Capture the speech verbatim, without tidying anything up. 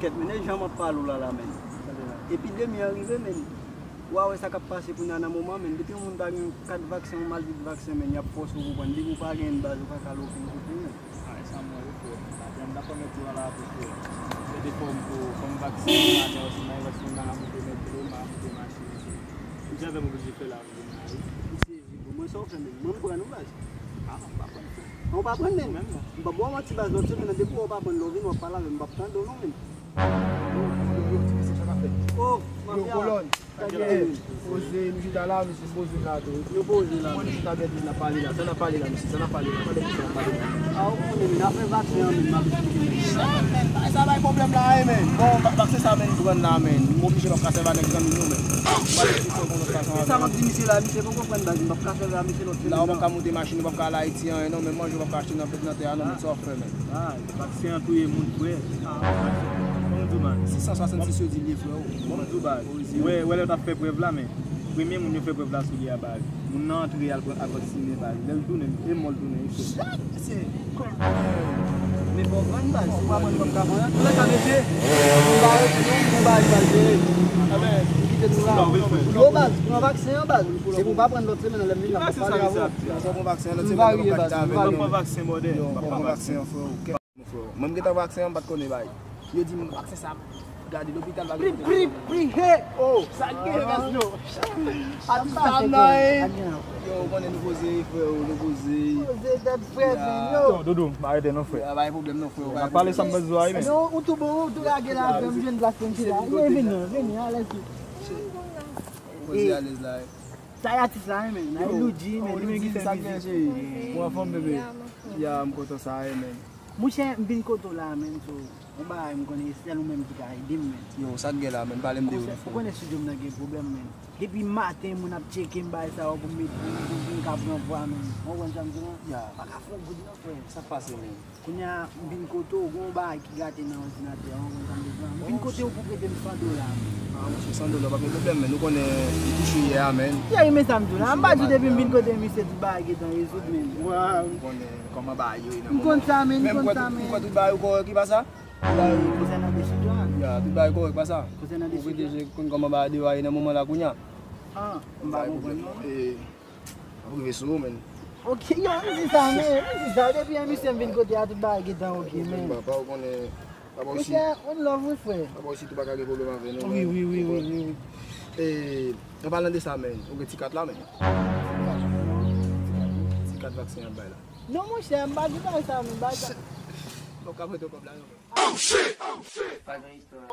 Kèt, men, e jan m ap pale w la, la, men. Epidemi an rive, men. Wa wè sa k ap pase kounye a nan moman, men. Depi yon moun pa gen kat vaksen, yon malgre vaksen, men, y ap fòse w pou pran. Depi w pa gen baz, ou pa ka al okenn kote, men. A, e sa m wè, wi, frè. Maten an, m t ap pran mèt yo a la tou, frè. Mete fòm pou, fòm vaksen, maten an, si m pa gen vaksen, m pa ka monte mèt yo, m pa ka monte machin, frè. Ou te avè m oblije fè la, m vin la, wi. Misye, bon, mwen sa w fè, men. Mwen, m pran nou, baz. A, non, m pa pran, frè. Non, w pa pran, men. Menm non. M p ap ba w manti, baz, lòt semèn nan, depi w pa pran, lè w vin, w ap pale avè m, m p ap tande w, non, men. Yo, yo, yo, ti mesye, sa k ap fèt? Oh, yo, mafya. Kolòn. Sa gen, men. Poze, misye ta la, misye poze la tou. Yo poze la. Mwen, misye ta bèt, n ap pale la. Sa n ap pale la, mesye? Sa n ap pale la? Pale, mesye, n ap pale la. A, ou konnen, men, afè vaksen an, men, m ap eksplike, men. Sa, men, men, bagay sa bay pwoblèm la, wi, men. Bon, va-, vaksen sa, men, nou pran la, men. M oblije, m ap ka sèvi a nèg zanmi nou, men. M pral di fè konvèsasyon avè l. Sa m ap di misye la, misye poko konprann, baz, m p ap ka sèvi a misye lòt semèn nan. La, ou p ap ka monte machin, ou p ap ka al Ayiti, an, non, men manje, ou p ap ka achte nan, nan tè a, non, men sa w ap fè, men. Ah, vaksen an touye moun, frè. Kòman w di w, man? Sis san swasannsis yo di l ye, frè, o. Kòman w di w, baz? Wè, wè lè w t ap fè prèv la, men premye moun yo fè prèv la sou li a, baz. Moun nan antre al pran, al vaksinen, baz. Lè l tounen, e mò l tounen, wi, frè. Mesye, men fò w pran, baz. Si w pa pran, w p ap ka pran. Antoulèka, mesye, m pa rete non, m ba li, baz. Kite nou la. Yo, baz, pran vaksen an, baz. Epi w pa pran lòt semèn nan, lè m vin la, m ap pale avè w. Lè w pran vaksen an, lòt semèn nan, m ap pale avè w. Yo, pran vaksen an, frè. Mwen, m gentan vaksen an, m pa t konnen bay. Yo di m vaksen sa ap gade lopital pa gen kote. Pri, pri, pri, he! Oh, sa k gen, baz, yo? Atis la nan, yo, ou konnen nou poze, frè, nou poze. Poze tèt, frè, men, yo. Yo, Doudou, m pa rete non, frè. Ya, pa gen pwoblèm non, frè. M ap pale sa m bezwen a, wi, men. Non, ou tou bon, ou tou lage la, frè, m jwenn plas tranquille la. Vini, vini, vini, alèz. Poze alèz la, wi. Sa e atis la, wi, men. Yo, Loudji, men, li menm ki fè mizik. Ou anfòm, bebe? Ya, m kontan sa, wi, men. Monchè, m vin kote w la, men, so, yon bagay m konnen se sèl ou menm ki ka ede m, men. Yo, sa k gen la, men, pale m de ou. Ou konnen studio m nan gen pwoblèm, men. Depi maten, moun ap tcheke m, bagay sa yo, pou m met, pou m, pou m ka pran vwa, men. Ou konprann sa m di w lan? Ya. Pa ka fè yon goud non, frè. Sa k pase, men? Kounye a, m vin kote w, gen yon bagay ki gate nan òdinatè an, ou konprann sa m di w lan? M vin kote w pou prete m san dola, men. Ah, monchè, san dola, pa gen pwoblèm, men. Nou konnen li touche yè a, men. Ya, men sa m di w la. M pa di w depi m vin kote misye, tout bagay gentan rezoud, men. Waw. Nou konnen kòman bagay yo ye nan moman. M konn sa, men, m konn sa, men. Men m kwè tout bagay yo kòrèk, e pa sa? Tout bagay yo konsènan de studio a. Ya, tout bagay kòrèk, pa sa? Konsènan de studio a. Ou vle deja konn kòman bagay deyò a ye nan moman la kounye a? Ah, m pa konprann non. Ap rive sou ou, men. Ok, yo, m di sa, men, m di sa. Depi yon misye m vin kote a, tout bagay gentan ok, men. Papa, ou konnen, papa osi. Monchè, one love, wi, frè. Papa osi tou pa ka gen pwoblèm avè nou, men. Wi, wi, wi, wi, wi, wi. E, an palan de sa, men, ou gen ti kat la, men. Ti kat vaksen y ap bay la. Non, monchè, m pa gen bagay sa, men, bagay sa. Bon, ka prete kòb la, non, men. Oh, shit! Oh, shit! Pa gen istwa.